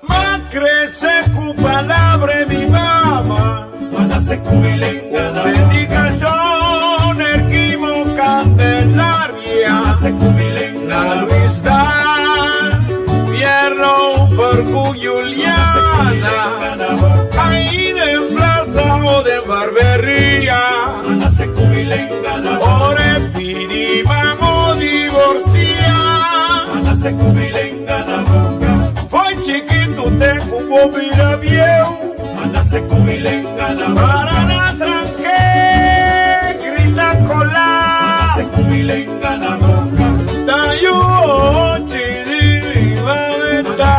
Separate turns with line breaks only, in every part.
M'a crece cu palabra 'e mi mama. Dedicacion Erquimo Candelaria Na Luis Daal Fierro Fer cu Juliana Ahí den plaza o den barberia Ora e pidi mamo divorcia Fo'i chikitu te ku bo bira bieu Para na tranke grita kola Ta yu ochi di riba meta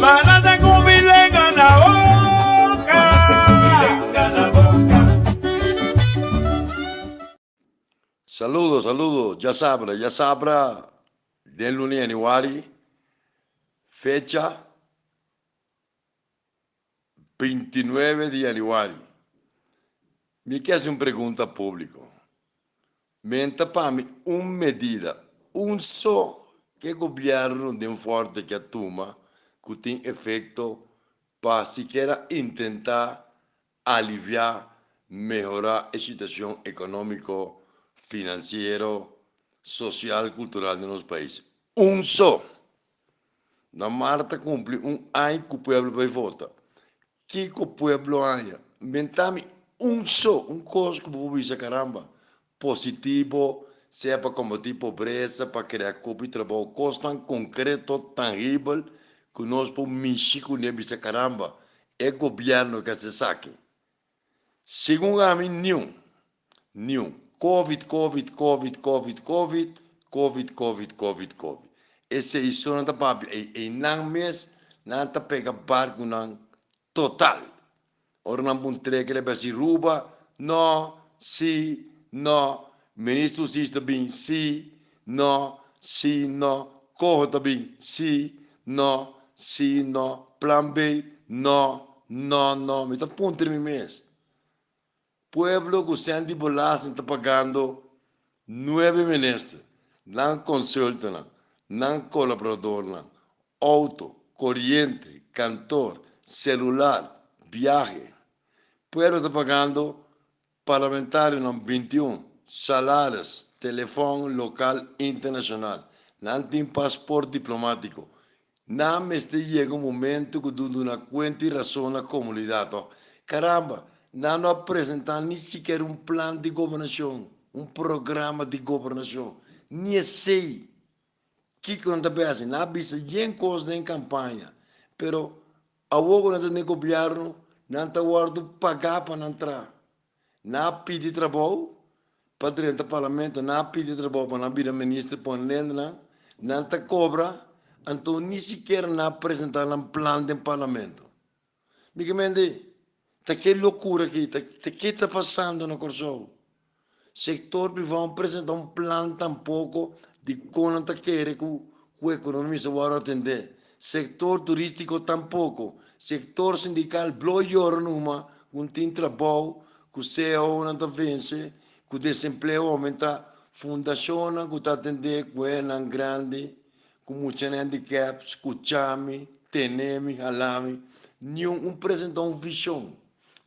Ma nase ku mi lenga na boka.
Saludo, saludo, djasabra, djasabra den luna januari, fecha 29 di januari. Mi ke hasi un pregunta públiko. Menta pa mi un medida, un so ke gobièrnu den Forte ke a tuma ku tin efekto pa sikiera intentá aliviá, mehorá e situashon ekonómiko, finansiero, sosial, kultural den nos pais. Un so! Na mart ta kumpli un aña ku pueblo bai vota. Kiko pueblo haña? Benta mi un so, un kos ku bo por bisa karamba, positivo, sea pa kombatí pobresa, pa krea kopi trabou, kosnan konkreto, tangibel, ku nos por mishi kuné bisa karamba, e gobièrnu ke hasi esaki. Segun ami, niun. Niun. Covid, Covid, Covid, Covid, Covid, Covid, Covid, Covid, Covid. Esei so nan ta papia. Ei, einan mes nan ta pega barkunan total. Ora nan puntr'é ke lebe hasi Ruba, no, si, no, Ministro Sis ta bin, si, no, si, no, Coho ta bin, si, no, si, no, Plan B, no, no, no. Mi ta puntra mi mes, pueblo ku sèn di belasting ta pagando nuebe minister, nan consultornan, nan colaboradornan, Auto, coriente, kantor, celular, biahe. Pueblo ta pagando parlamentarionan 21, salaris, telefon local internacional. Nan tin paspoort diplomatico. Nan mester yega un momento cu dun duna cuenta y razon na comunidad to. Caramba, nan no a presenta ni sikiera un plan di gobernacion, un programa di gobernacion. Ni esey. Kiko nan ta bay hasi? Nan a bisa yen kos den kampaña, pero awor ku nan ta den gobièrnu, nan ta wòrdu pagá pa nan traha. Nan a pidi trabou pa drenta parlamento, nan a pidi trabou pa nan bira minister pone nan, nan ta kobra, anto ni sikiera nan a presentá nan plan den parlamento. Mi ke mende, ta ke lokura aki? Ta ke ta pasando na Kòrsou? Sektor privá no presentá un plan tampoko di kon nan ta kere ku ku ekonomia mester wòrdu atendé. Sektor turístiko tampoko. Sektor sindikal blo yora numa ku no tin trabou, ku CAO-nan ta vense, ku desempleo a oumentá. Fundashonnan ku ta atendé ku hendenan grandi Ku muchanan handicap, skucha mi, tene mi, hala mi. Niun un presenta un vision.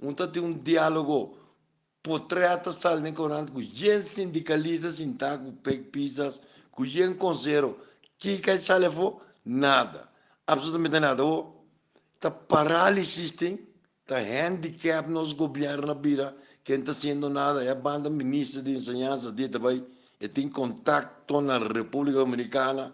Un ta tin un dialogo. Potret ta sali den korant ku yen sindikalista sintá ku pek pisas, ku yen konsehero. Kiko a sali afó? Nada. Absolutamente nada. Awor, ta parálisis tin, ta handicap nos gobierno a bira, ken ta haciendo nada. E a banda minister di enseñansa di ta bay e tin contacto na Republica Dominicana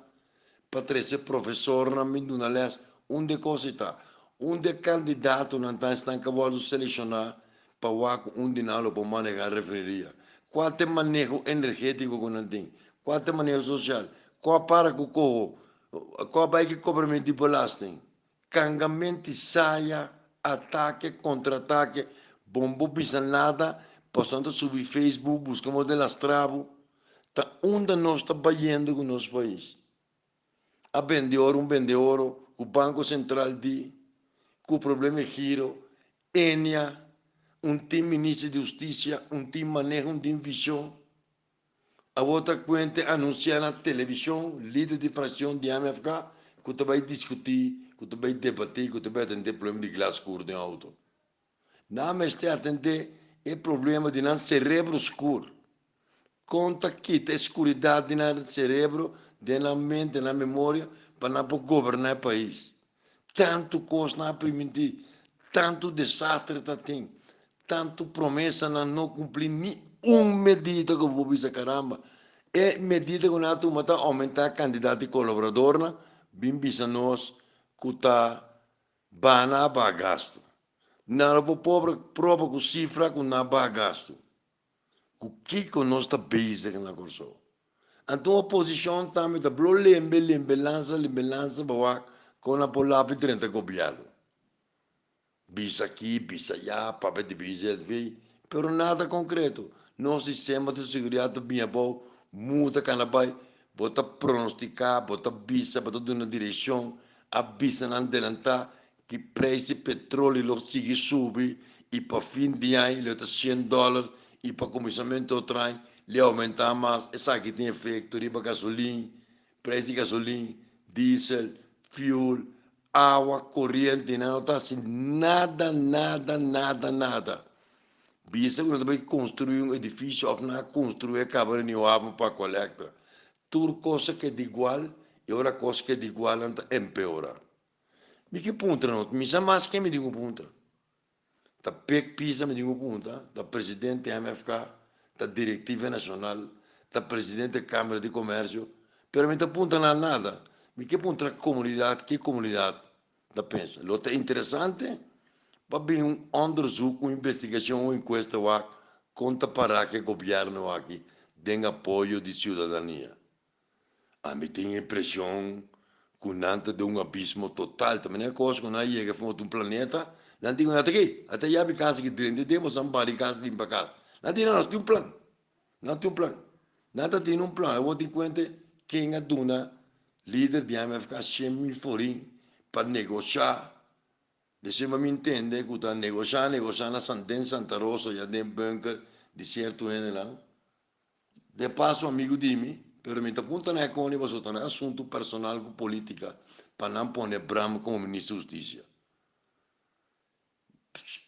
pa trece profesornan bin duna les. Unda e cos ei ta? Unda e candidatonan ta esnan cu a wordo selecciona pa wak cu un di nan lo por maneha refineria? Cua ta e maneho energetico cu nan tin? Cua ta e maneho social? Cua para cu coho? Cua bay cu cobramento di belasting? Kangamenti saya, atake, kontratake, bo no por bisa nada, pasobra nan ta subi Facebook buska moda di lastra bo. Ta unda nos ta bayendo ku nos pais? A bende oro un bende oro ku Banko Sentral di, ku problema e giro, Enia, un tin minister di hustisia, un tin maneho, un tin vision. Awor ta kuente anunsiá na televishon lider di frakshon di MFK ku ta bai diskutí, ku ta bai debatí, ku ta bai atendé problema di glas skur den outo. Nan mester atendé e problema di nan serebro skur. Kon ta kita e skuridat di nan serebro, den nan mente, nan memoria, pa nan por goberná e pais. Tantu kos nan a primintí, tantu desastre ta tin, tantu promesanan no kumplí, ni un medida ku bo por bisa karamba, e medida ku nan a tuma ta oumentá kantidat di kolaboradornan, bin bisa nos ku ta bana a baha gastu. Nan lo por proba ku sifra ku nan a baha gastu. Ku kiko nos ta bezig na Kòrsou? Anto oposishon tambe ta blo lembe lembe lansa lembe lansa pa wak kon nan por lapi drenta gobièrnu. Bisa aki, bisa aya, papia di BZV, pero nada konkreto. Nos sistema di seguridat ta bini abou, muda kana bai, bo ta pronostiká, bo ta bisa, bo ta duna direkshon, a bisa nan delantá ki preis di petroli lo sigui subi i pa fin di aña lo ta shen dòler i pa kuminsamentu otro aña lo oumentá mas. Esaki tin efekto riba gasolin, preis di gasolin, diesel, fuel, awa, koriente. Nan no ta hasi nada, nada, nada, nada. Bisa ku nan ta bai konstruí un edifisio òf nan a konstruí a kaba di New Haven pa Aqualectra. Tur kos a keda igual i ora kos keda igual nan ta empeorá. Mi ke puntra no, mi sa mas ken mi tin ku puntra. Ta Pek Pisa mi tin ku puntra, ta presidente MFK, ta direktiva nashonal, ta presidente Kamera di Komersio, pero mi ta puntra nan nada. Mi ke puntra komunidat ke komunidat ta pensa. Lo ta interesante pa bin un onderzoek, un investigashon, un enkuesta wak kon ta para ke gobièrnu aki den apoyo di siudadania. Ami tin impresion cu nan ta den un abismo total. Ta manera cos cu nan a yega for otro planeta, nan tin cu nan ta aki, ata yabi cas aki drenta den boso nan bari cas limpa cas. Nan tin nan tin un plan, nan tin un plan. Nan ta tin un plan. Awor tin cuenta ken a duna lider di MFK 100,000 florin pa negosha. Desema mi ntende cu ta negosha, negosha na den Santa Rosa ya den bunker di cierto hendenan. De paso amigu di mi, pero mi ta punta na e koni pasobra ta na asuntu personal ku politika pa nan pone Bram komo minister di hustisia.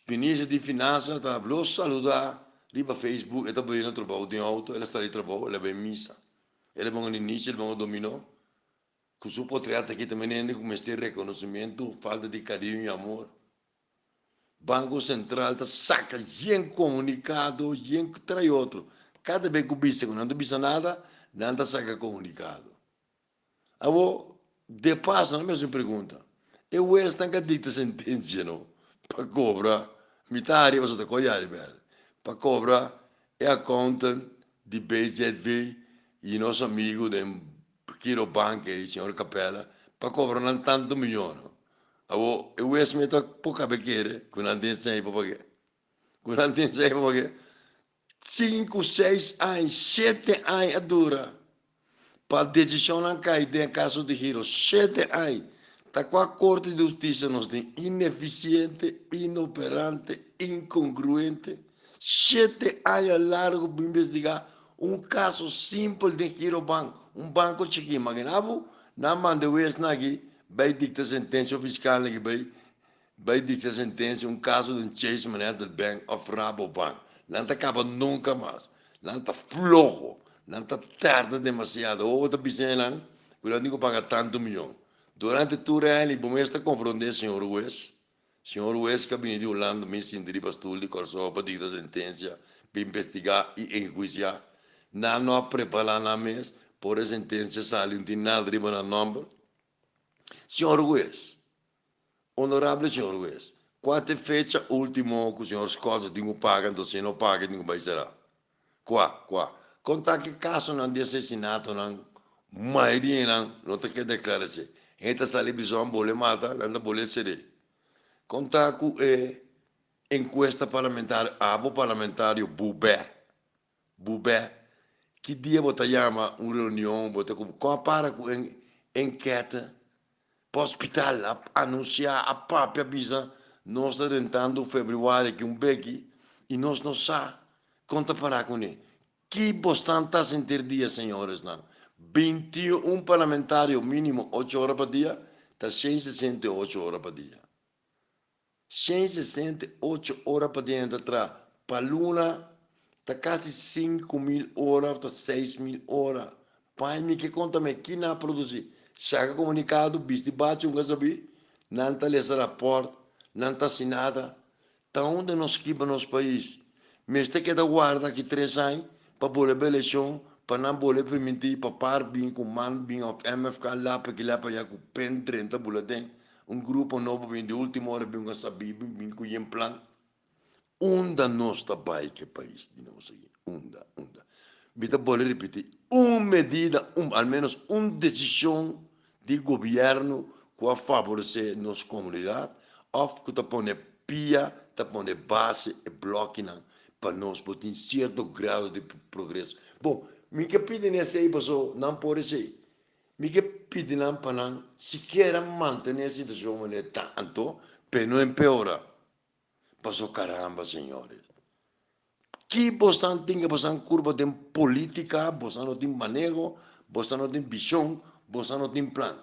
Minister di finansa ta lo saluda riba Facebook, e ta bai na trabou den outo, el a sali trabou, el a bai misa, el a bon ninishi, el a bon dominó, ku su potret aki ta menen ku mester rekonosimentu, falta di kariño i amor. Banco Central ta saca yen comunicado, yen trae otro. Cada vez cu bisa cu nan ta bisa nada, nan ta saca comunicado. Awor, de paso, nan mester pregunta, e huesnan ca dicta sentencia no pa cobra, mi ta hari pasobra ta coy hari berde, pa cobra e accountant di BZV y nos amigo den Giro Bank ey, señor Capella, pa cobra nan tanto miyon no. Awor, e hues ta por cabe kere cu nan tin sey pa pague. Cu nan tin sey pa pague. Cinco, seis aña, shete aña a dura pa decisionnan cay den e caso di Giro. Shete aña. Ta cua Corte di Husticia nos tin? Ineficiente, inoperante, incongruente. Shete aña largo pa investiga un caso simpel den Giro Bank, un banco chikí. Imagina bo, nan manda e huesnan aki Bai dicta sentencia o fiscal ki bai bai dicta sentencia un caso den Chase Manhattan Bank of Rabobank. Nan ta caba nunca mas. Nan ta floho. Nan ta tarda demasiado. Awor bo ta bisa nan cu nan tin cu paga tanto miyon. Durante tur e aña bo mes ta comprende señor huez. Señor huez cu a bini di Hulanda mi sinti riba stoel di Corsou pa dicta sentencia, pa investiga y enhuicia. Nan no a prepara nan mes por e sentencia sali no tin nada riba nan nomber. Señor Huez, Honorable señor Huez, cua ta e fecha ultimo cu señor Scholz tin cu paga, enton si e no paga e tin cu bay cera? Cua? Cua? Con ta ki casonan di asesinatonan mayorianan no ta keda eclarece? Hende ta sali prison, bole mata, nan ta bole cede. Con ta cu e encuesta parlamentario, abo parlamentario bubé? Bubè, ki dia bo ta yama un reunion, bo ta ku, kon a para ku en enkete pa hospital, a anunsiá, a papia, a bisa nos ta rentando febrüari aki un beki i nos no sa kon ta para kuné. Ki bosnan ta sintir dia, señoresnan? 21 parlamentario mínimo 8 ora pa dia, ta 168 ora pa dia. 168 ora pa dia nan ta traha. Pa luna ta kasi 5000 ora òf ta 6000 ora. Pai mi ke konta mi ki nan a produsí. Saka komunikado, bisti bachi un ka sabí, nan ta lesa rapòrt, nan ta hasi nada. Ta unda nos kiba nos pais? Mester keda warda aki tres aña pa bolbe elekshon pa nan bolbe primintí pa par bin ku man bin òf MFK lapa aki lapa allá ku pen drenta bula den un grupo nobo bin di ultimo ora bin ku sabí bin ku yen plan. Unda nos ta bai ku e pais di nos aki? Unda? Unda? Mi ta bolbe ripití, un medida, un al menos un desishon di gobièrnu ku a faboresé nos komunidat òf ku ta pone pia, ta pone base e blòkinan pa nos por tin sierto grado di progreso. Bon, mi ke pidi nan esei paso nan por esei. Mi ke pidi nan pa nan sikiera mantené e situashon manera ta anto p'e no empeorá. Paso caramba señores. Ki bosan tin ke bosan curba den politica, bosan no tin maneho, bosan no tin vision, bosan no tin plan.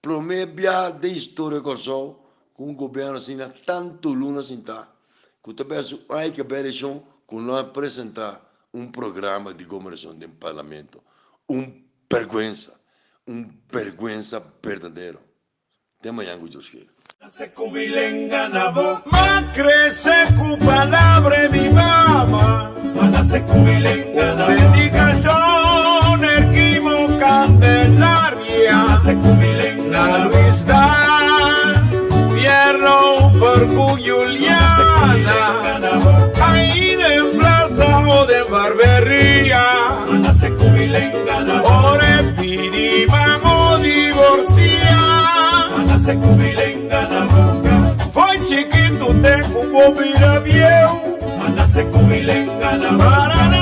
Prome bia den historia Corsou cu un gobierno asina tanto luna sinta cu ta bia su ay ke bia eleccion cu no a presenta un programa di gobernacion den parlamento. Un berguensa, un berguensa berdadero. Te mañan ku Dios kere.
Ma crece cu palabra di mama. Dedicacion Erquimo Candelaria Na amistad Fierro Fercu Juliana Ahí den plaza o den barberia Ore pidi mamo divorcia Foi chiquito te cu bo bira bieu. Para.